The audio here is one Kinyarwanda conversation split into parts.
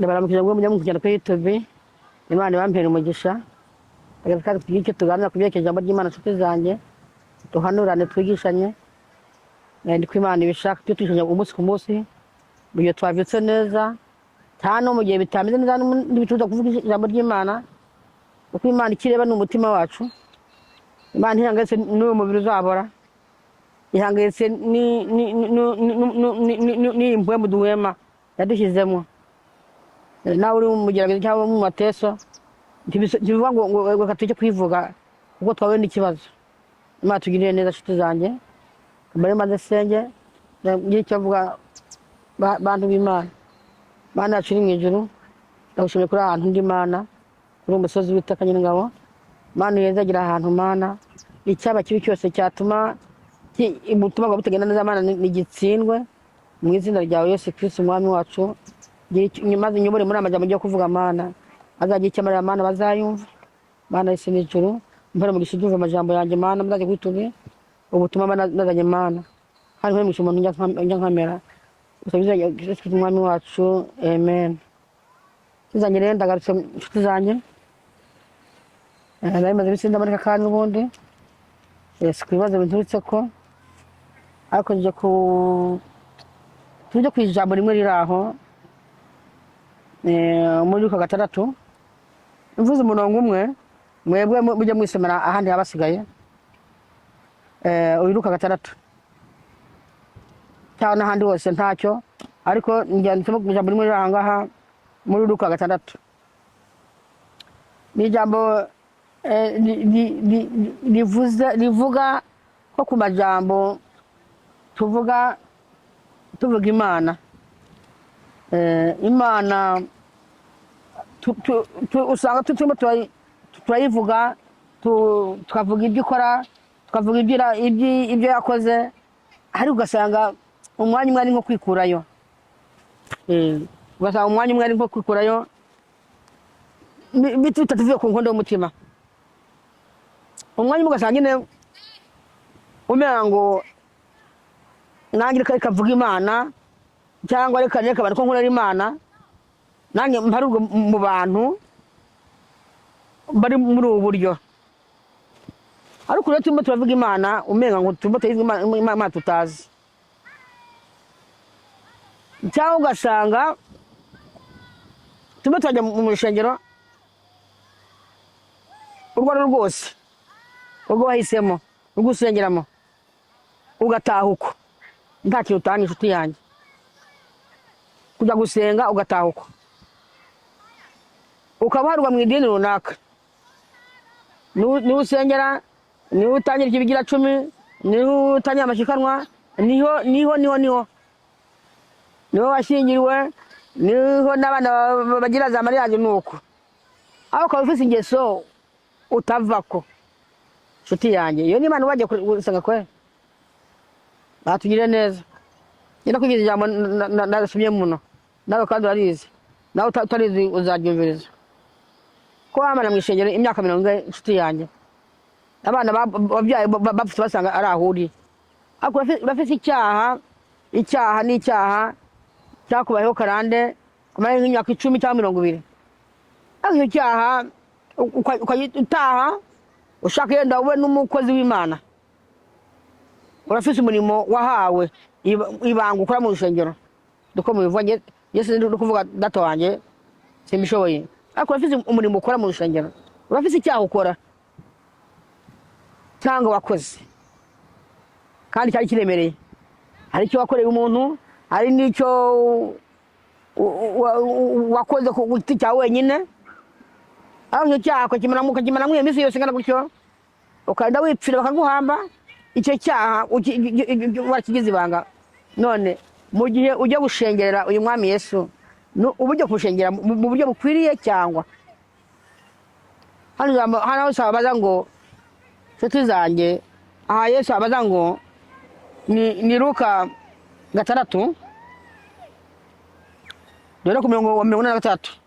Ndabaramukije ngo mujye mukugenda kuri YouTube. Imana ibampere umugisha. Reka kandi tugire icyo tuganira ku byerekeye ijambo ry'Imana, nshuti zanjye. Duhanurane, twigishanye. Niko Imana ibishaka, tujye twigishanya umunsi ku munsi. Mu gihe twabyutse neza, nta no mu gihe bitameze neza, ntibitubuza kuvuga ijambo ry'Imana. Kuko Imana ikireba ni umutima wacu. Imana ntihangayitse n'uyu mubiri uzabora. Ihangayitse n'iyi mpwemu duhema yadushyizemo. Nawe uri mu geragezo cyangwa mu mateso, ntibivuga ngo reka tujye kwivuga kuko twahuye n'ikibazo. Imana tugirire neza, nshuti zanjye. Mbere maze senge, ngire icyo mvuga. Bantu b'Imana, Mana yacu iri mu ijuru, ndagushimiye kuri ahantu ndi, Mana, kuri uyu musozi w'Iteka Nyiringabo. Mana, uhezagira ahantu, Mana. Icyaba kibi cyose cyatuma ubutumwa bwawe butagenda neza, Mana, nigitsindwe mu izina ryawe Yesu Kristo Umwami wacu. Maze unyobore muri aya majambo ngiye kuvuga, Mana, azagira icyo amarira, Mana, bazayumva. Mana y'isi n'ijuru, mpore mugisha ubyumva amajambo yanjye, Mana, muzajya kwitubi ubutumwa mba nazanye, Mana, kandi mpore mugisha umuntu njya nkamera gusa mu izina rya Yesu Kristo Umwami wacu, amen. Inshuti zanjye rero, ndagarutse, inshuti zanjye. Nari maze iminsi ndaboneka kandi n'ubundi si ku bibazo binturutse ko, ariko nje ku tujye ku ijambo rimwe riri aho muri Luka 6. Mvuze umurongo umwe, mwebwe mujye mwisomera ahandi habasigaye. Uyu Luka 6 cyangwa n'ahandi hose ntacyo, ariko njyanditsemo ijambo rimwe riri aha ngaha muri Luka 6. Ni ijambo rivuze, rivuga ko ku majambo tuvuga, tuvuga Imana. Imana usanga turimo turayivuga, tukavuga ibyo ikora, tukavuga ibyo yakoze, ariko ugasanga umwanya umwe ari nko kwikurayo. Ugasanga umwanya umwe ari nko kwikurayo, bitatuvuye ku nkondo y'umutima. Umwanya umwe ugasanga nyine umera ngo nanjye reka mvuge Imana, cyangwa reka nereke abantu ko nkorera Imana, nanjye mparurwe mu bantu bari muri ubu buryo. Ariko rero turimo turavuga Imana, umenga ngo turimo turavuga Imana tutazi. Cyangwa ugasanga turimo turajya mu rusengero urwo ari rwo rwose, urwo wahisemo, urwo usengeramo, ugataha uko nta kintu utanga. Inshuti yanjye, kujya gusenga ugataha uko, ukaba uharurwa mu idini runaka, niho usengera, niho utangira ikibigira cumi, niho utangira amashikanwa, niho niho niho niho niho washyingiriwe, niho n'abana bagira za mariage, ni uko. Aho ukaba ufite ingeso utavako. Nshuti yanjye, iyo ni Imana wajya gusenga kwe? Batugirire neza. Ngenda kwigiza ijambo narasomye muno, nawe kandi urarizi, nawe utarizi uzaryumviriza. Ko wamara mu ishengero imyaka 40, inshuti yanjye, abana wabyaye bapfutse basanga ari aho uri, ariko urafise icyaha. Icyaha ni icyaha cyakubayeho karande kumara nk'imyaka 10 cyangwa 20, ariko icyo cyaha utaha ushaka yenda ube n'umukozi w'Imana, urafise umurimo wahawe, ibanga ukora mu rusengero. Niko mubivuga. Njye sinzi no kuvuga, data wanjye, simbishoboye, ariko urafise umurimo ukora mu rusengero, urafise icyaha ukora cyangwa wakoze kandi cyari kiremereye. Hari icyo wakoreye umuntu, hari n'icyo wakoze ku giti cyawe wenyine, ariko icyo cyaha ukakimaramo iyo minsi yose ingana gutyo, ukagenda wipfira bakaguhamba, icyo cyaha wakigize ibanga. None mu gihe ujya gushengerera uyu Mwami Yesu, uba ujya kumushengerera mu buryo bukwiriye? Cyangwa hano ijambo hano hose abaza ngo, nshuti zanjye, aha Yesu abaza ngo ni Luka 6 dore ku mirongo wa 46,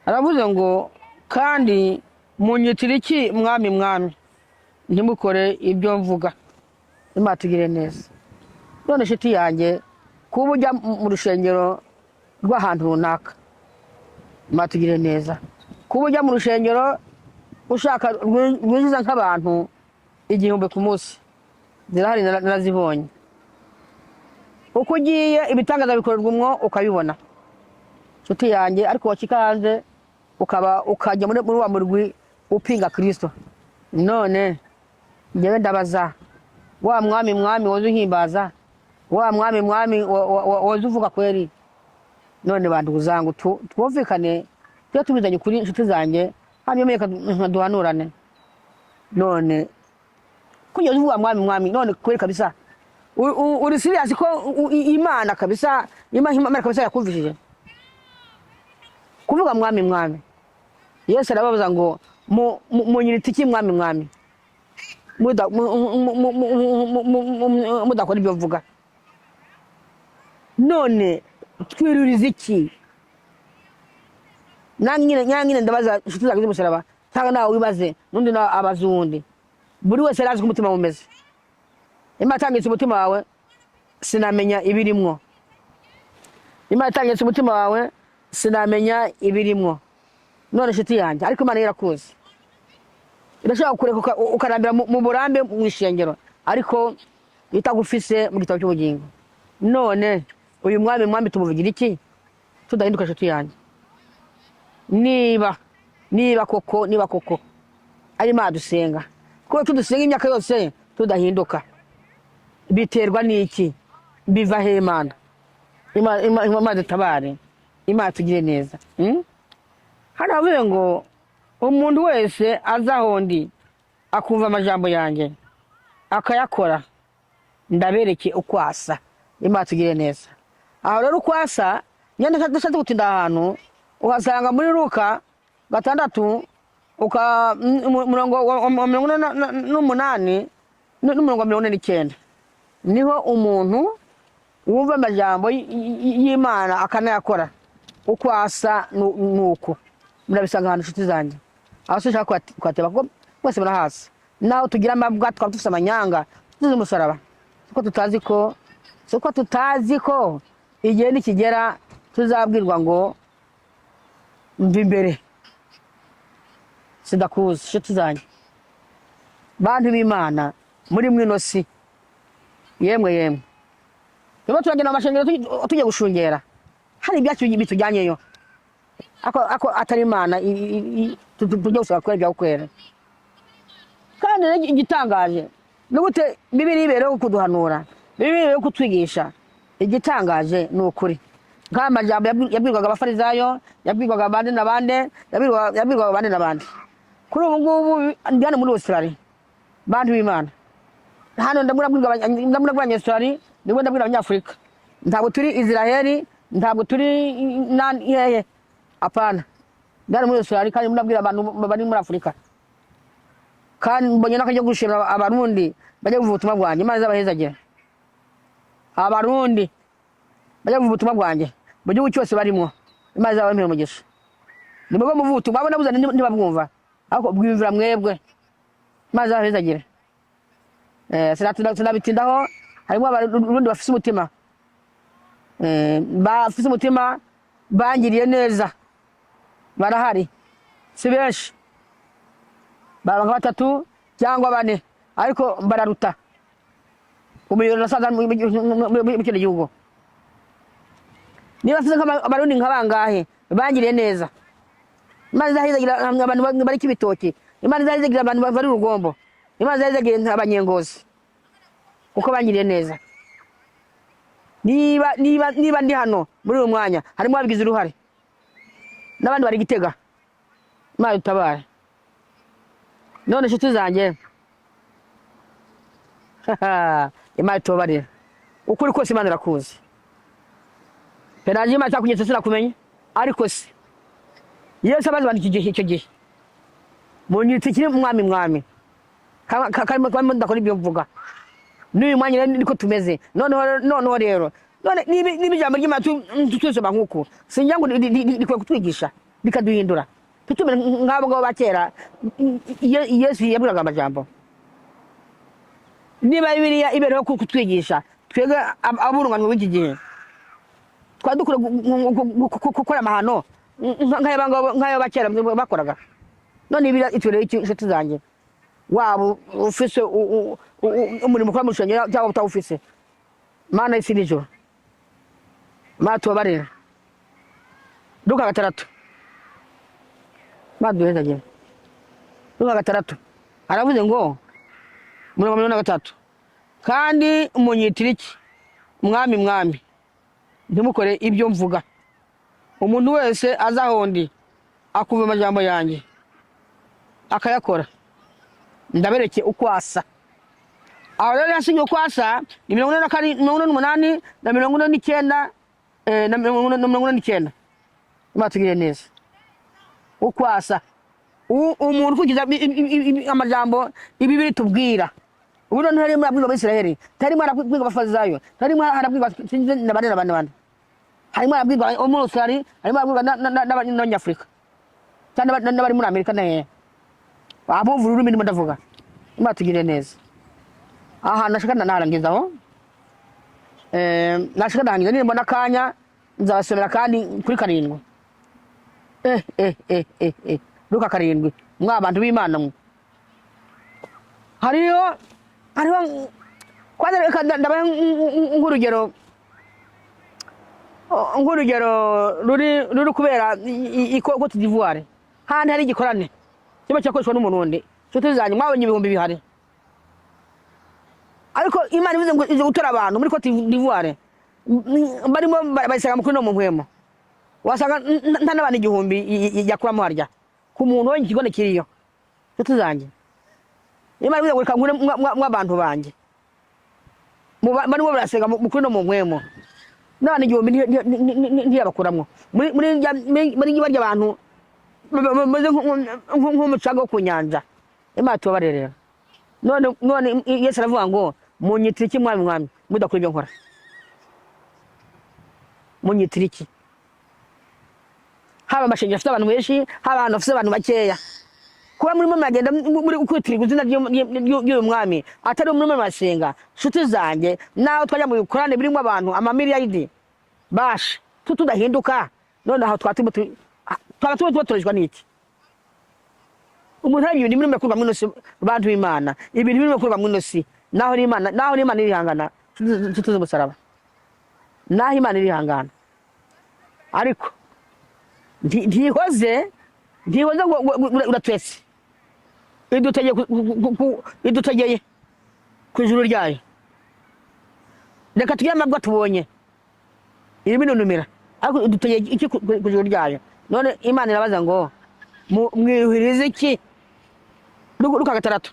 aravuze ngo: "Kandi munyitira iki Mwami, Mwami, ntimukore ibyo mvuga?" Imana tugire neza. None nshuti yanjye, kuba ujya mu rusengero rw'ahantu runaka. Imana tugirire neza. Kuba ujya mu rushengero ushaka rwinjiza nk'abantu 1000 ku munsi, zirahari, narazibonye. Uko ugiye ibitangaza bikorerwa umwo ukabibona, nshuti yanjye, ariko wacika hanze ukaba ukajya muri wa murwi upinga Kristo. None njyewe ndabaza wa mwami, mwami woza uhimbaza, wa mwami, mwami woza uvuga kweri. None bantu zangu, twumvikane, tujye tubizanye kuri inshuti zanjye, hanyuma reka duhanurane. None kugeza uvuga mwami, mwami, none kweri kabisa uri serious ko Imana kabisa, Imana kabisa yakumvishije kuvuga mwami, mwami? Yesu arababaza ngo munyirita iki mwami, mwami, mudakora ibyo mvuga? None twiruriza iki? Nanjye nyine ndabaza inshuti zanjye z'umusaraba, cyangwa nawe wibaze, n'undi nawe abaza uwundi. Buri wese arazi ko umutima umeze. Imana itangitse umutima wawe, sinamenya ibirimwo. Imana itangitse umutima wawe, sinamenya ibirimwo. None inshuti yanjye, ariko Imana irakuzi, irashobora kukureka ukarambira mu burambe mu ishengero, ariko itagufise mu gitabo cy'ubugingo. None uyu mwami, mwami tumuvugira iki tudahinduka, inshuti yanjye? Niba koko ari Imana dusenga, kuko tudusenga imyaka yose tudahinduka, biterwa n'iki? Biva he? Imana, Imana dutabare, Imana tugire neza. Hano havuze ngo umuntu wese aza aho ndi akumva amajambo yanjye akayakora, ndabereke uko asa. Imana tugire neza. Aho rero uko asa nyine, ndashatse gutinda ahantu uhasanga muri Luka 6 uka umurongo wa 48 n'umurongo wa 49. Niho umuntu wumva amajambo y'Imana akanayakora uko asa nuko murabisanga ahantu, inshuti zanjye. Aho sinshaka kuhateba kuko mwese murahazi. Naho tugira amabwa, twaba dufite amanyanga, tuzi umusaraba, siko tutazi ko igihe nikigera tuzabwirwa ngo mva imbere, sidakuzi. Inshuti zanjye, bantu b'Imana muri mwino si, yemwe yemwe, turimo turagenda mu mashengero tujya gushungera, hari ibyacu bitujyanyeyo ako atari Imana tujya gusaba kwera ibya kwera. Kandi rero igitangaje ni gute Bibiri ibereho kuduhanura, Bibiri ibereho kutwigisha. Igitangaje ni ukuri nk'aya majambo yabwirwaga Abafarizayo, yabwirwaga abandi n'abandi, yabwirwaga abandi n'abandi. Kuri ubu ngubu ndi hano muri Australia, bantu b'Imana. Hano ndabwira Abanyaustralia, nibwo ndabwira Abanyafurika. Ntabwo turi Israheli, ntabwo turi hehe, apana. Ndi hano muri Australia kandi ndabwira abantu bari muri Afurika, kandi mbonye n'akajya gushimira Abarundi bajya kuvuga ubutumwa bwanjye. Imana izabahezagire, Abarundi bajya kuvuga ubutumwa bwanjye mu gihugu cyose barimo. Imana izabahera umugisha. Ni mwebwe muvuga ubutumwa, abo nabuze ntibabwumva, ariko bwiyumvira mwebwe. Imana izabahezagire. Sinabitindaho. Harimo Abarundi bafise umutima, bafise umutima, bangiriye neza, barahari, si benshi, baba nka batatu cyangwa bane, ariko bararuta umuriro nasanze mu kino gihugu. Niba mfise Abarundi nka bangahe bangiriye neza, Imana izahizagira abantu bari Kibitoki, Imana izahizagira abantu bari Rugombo, Imana izahizagira Abanyengozi kuko bangiriye neza. Niba ndi hano muri uyu mwanya, harimo ababigize uruhare n'abandi bari Gitega. Imana itabare. None inshuti zanjye, Imana itubabarire. Ukuri kose Imana irakuzi. Pelagiya, Imana itakunyetse sinakumenya. Ariko se Yesu abaza abantu icyo gihe, icyo gihe munyitse ikiri mwami, mwami, karimo ndakora ibyo mvuga? N'uyu mwanya rero niko tumeze. Noneho rero none niba ijambo ry'Imana tusoma nk'uku, singira ngo rikwiye kutwigisha rikaduhindura, tutumere nk'abo ngabo ba kera Yesu yabwiraga amajambo. Niba Bibiliya ibereho kutwigisha twebwe aburunganwe b'iki gihe, twari dukwiye gukora amahano. nk'ayo bakera bakoraga. None ibi itwereye iki, inshuti zanjye? Waba ufise umurimo ukora mu rusengero cyangwa utawufise, Mana y'isi n'ijuru, Mana tubabarire. Luka 6, Mana duhezagire. Luka 6 aravuze ngo 43: "Kandi munyitira iki Mwami, Mwami, ntimukore ibyo mvuga? Umuntu wese aza aho ndi akumva amajambo yanjye akayakora, ndabereke uko asa." Aho rero yasinye uko asa ni 44, 48 na 49, na 49. Imana tugirire neza. Uko asa umuntu ukurikiza amajambo ibi biri tubwira ubu, noneho harimo arabwirwa Abisirayeli, ntarimo arabwirwa Abafarisayo, ntarimo arabwirwa sinzi n'abandi n'abandi n'abandi, harimo arabwirwa abo muri Australia, harimo arabwirwa n'Abanyafurika cyangwa n'abari muri Amerika na hehe, abumva ururimi ndimo ndavuga. Imana tugirire neza. Aha nashaka narangizaho. Nashaka ndarangiza, nimbona akanya nzabasomera kandi kuri 7. Luka 7, mwa bantu b'Imana mwe, hariho kwanza reka ndabahe nk'urugero ruri kubera i Cote d'Ivoire, handi hari igikorane kiba cyakoreshwa n'Umurundi. Nshuti zanjye, mwabonye ibihumbi bihari, ariko Imana ivuze ngo ize gutora abantu muri Cote d'Ivoire barimo bayisaga mu kuri no mu mpwemo, wasanga nta n'abantu 1000 yakuramo harya ku muntu wonye ikigone kiriyo. Nshuti zanjye, Imana ivuze ngo reka nkure mw'abantu banjye barimo barasenga mu kuri no mu mpwemo, n'abantu 1000 ntiyabakuramwo muri barya bantu bameze nk'umucanga wo ku nyanja. Imana tubabarire. Rero none Yesu aravuga ngo: "Munyitira iki Mwami, Mwami, mudakora ibyo nkora? Munyitira iki?" Haba amashengero afite abantu benshi, haba ahantu hafite abantu bakeya, kuba murimo muragenda muri kwitirirwa izina ry'uyu mwami atari murimo murasenga, nshuti zanjye, naho twajya mu bikorane birimo abantu amamiliyaridi basha tudahinduka, none aho twaba turimo twaba turimo tubatoreshwa n'iki? Umuntu arabye ibintu birimo bikorwa muri ino si, bantu b'Imana, ibintu birimo bikorwa muri ino si, naho n'Imana irihangana, nshuti z'umusaraba, naho Imana irihangana, ariko ntihoze ngo uratwese idutegeye idutegeye ku ijuru ryayo. Reka tugire amabwa tubonye irimo inunumira, ariko idutegeye iki ku ijuru ryayo? None Imana irabaza ngo: "Mwiruhiriza iki?" Luka 6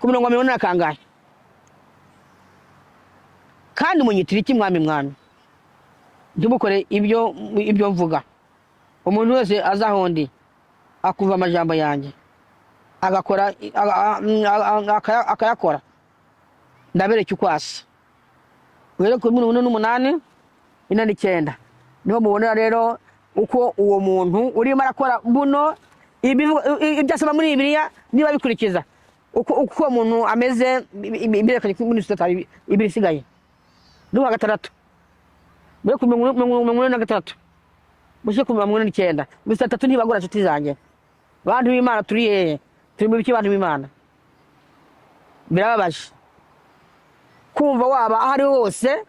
ku mirongo 40 na kangahe? "Kandi munyitira iki Mwami, Mwami, ntimukore ibyo mvuga? Umuntu wese aza aho ndi akumva amajambo yanjye agakora akayakora, ndabereka uko asa." Uhere kuri 48, 49, niho mubonera rero uko uwo muntu urimo arakora buno ibyo asoma muri Bibiliya niba bikurikiza, uko uwo muntu ameze birerekanye muri sitati ibiri isigaye. Luka 6 muri ku 46 mushyire ku 49, gusa atatu ntibagura. Nshuti zanjye, bantu b'Imana, turi hehe? Turi mu biki, bantu b'Imana? Birababaje kumva waba aho ari hose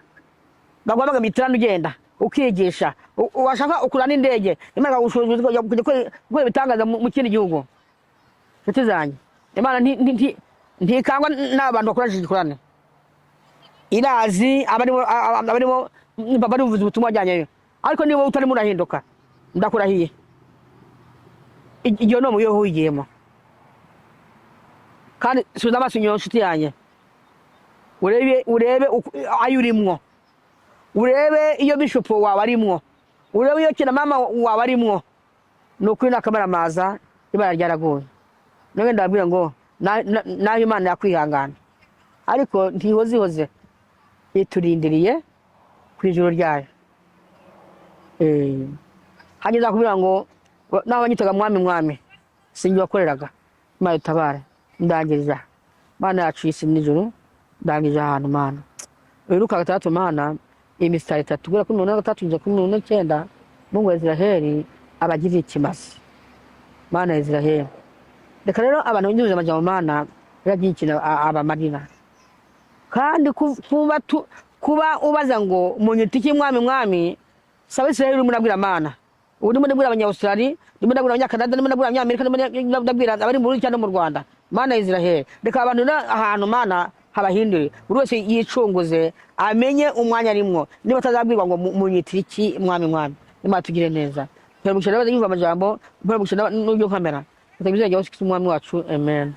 baguhamagara imitirano, ugenda ukigisha, washaka ukura n'indege, Imana ikagushoboza kujya gukora ibitangaza mu kindi gihugu. Nshuti zanjye, Imana ntikangwa n'abantu bakoresha igikorane. Irazi abarimo bari buvuze ubutumwa wajyanyeyo, ariko niba utarimo urahinduka, ndakurahiye, igihe no muyeho wigiyemo. Kandi subiza amaso inyuma, nshuti yanjye, urebe ayo urimwo, urebe iyo bishopu wawe arimwo, urebe iyo kina mama wawe arimwo. Ni ukuri n'akamaramaza, ibara ryaraguye. None ndababwira ngo naho Imana yakwihangana, ariko ntihozihoze, iturindiriye ku ijuru ryayo. Hanyuma kubwira ngo naho banyitaga Mwami, Mwami, sinjye wakoreraga. Imana itabare. Ndangiriza. Mana yacu y'isi n'ijuru, ndangije ahantu. Mana, uheruka 6, Mana. Imisitari itatu, guhera kuri 43 kugeza kuri 49. Mungu wa Israheli abagirire ikimazi. Mana ya Israheli, reka rero abantu binjiza amajambo, Mana yagira ikintu abamarira. Kandi kuba ubaza ngo munyita iki, Mwami, Mwami? Saba Israheli urimo urabwira Mana. Ubu ndimo ndabwira Abanyaustrali, ndimo ndabwira Abanyakanada, ndimo ndabwira Abanyamerika, ndimo ndabwira abari mu Burundi cyangwa no mu Rwanda. Mana ya Israheli, reka abantu ahantu Mana habahindure, buri wese yicunguze, amenye umwanya arimwo, niba atazabwirwa ngo munyitire iki, Mwami, Mwami? Imana tugire neza. Mpera umugisha n'abaza yumva amajambo, mpera umugisha n'uburyo nkamera. Reka bizajya Yesu Kristo Umwami wacu, amen.